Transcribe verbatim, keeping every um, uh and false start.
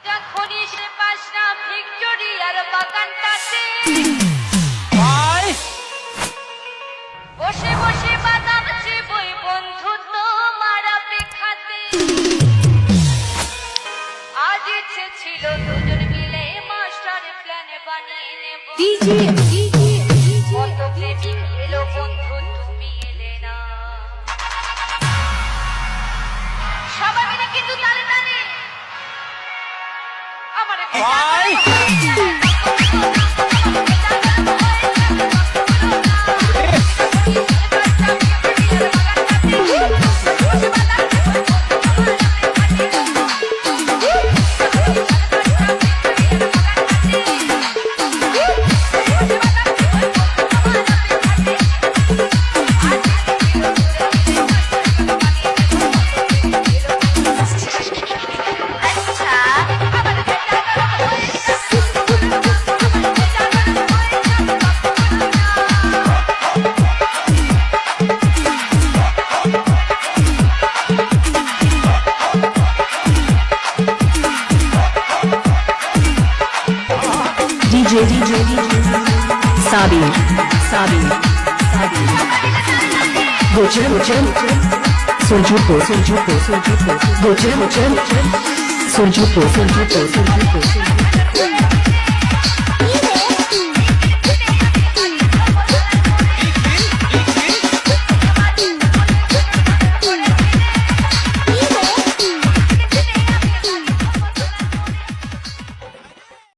খনি সে বাসনা ভিক্টোরিয়ার বাগানটাতে। ভাই! বসে বসে বাদাম চিবই বন্ধু তোমার অপেক্ষাতে। আজ ইচ্ছে ছিল দুজন মিলে মাস্টার প্ল্যান বানিয়ে নেব। DJ, DJ, DJ, কত প্রেমিক এলো বন্ধু তুমি এলে না। সবাই মিলে কিন্তু তালে তালে। ভাই! DJ, DJ, DJ, Sabi, Sabi, Sabi. Gochera, gochera, Surjupo, Surjupo, Surjupo. Gochera, gochera, Surjupo, Surjupo, Surjupo.